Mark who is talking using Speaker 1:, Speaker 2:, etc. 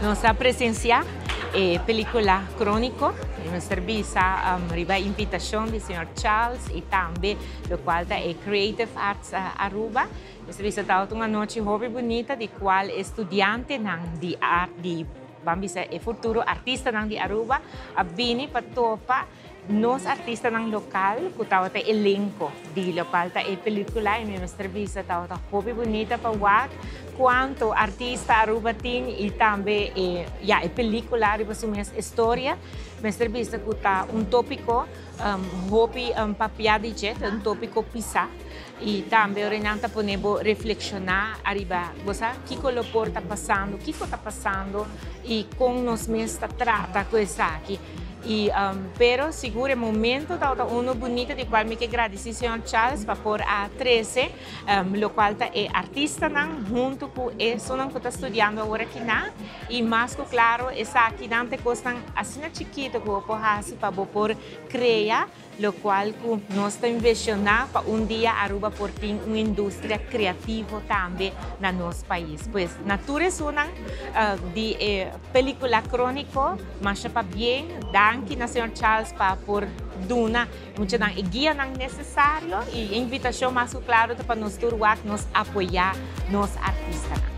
Speaker 1: Nos a presencia e pelicula Cronico y mester bisa riba invitacion di señor Charles y tambe locual ta e Creative Arts Aruba. Mester bisa tabata un anochi hopi bunita di cual e studiantenan di art di ban bisa e futuro artistanan di Aruba a bini pa topa nos artistanan local cu tabata elenco di locual ta e pelicula y mi mester bisa tabata hopi bunita pa wak cuanto artista Aruba tin y tambe e ya e pelicula riba su mes historia. Mester bisa cu ta un topico hopi papia di dje, ta un topico pisa y tambe ora nan ta pone bo reflexiona ariba bo sa kico lo por ta pasando, kico ta pasando y con nos mes ta trata cu esaki. Y pero sigur e momento tabata uno bunito di cual mi ke gradici señor Charles pa por a trece locual ta e artistanan hunto cu esunnan cu ta studiando awor akinan y mas cu claro esakinan ta e cosnan asina chikito cu bo por haci pa bo por crea Locual cu nos ta inversioná pa un dia Aruba por tin un industria creativo tambe na nos pais. Pues na tur esunnan di e pelicula Cronico, masha pabien, danki na señor Charles pa por duna e muchanan e guianan necesario y e invitacion mas cu claro ta pa nos tur wak nos apoya nos artistanan.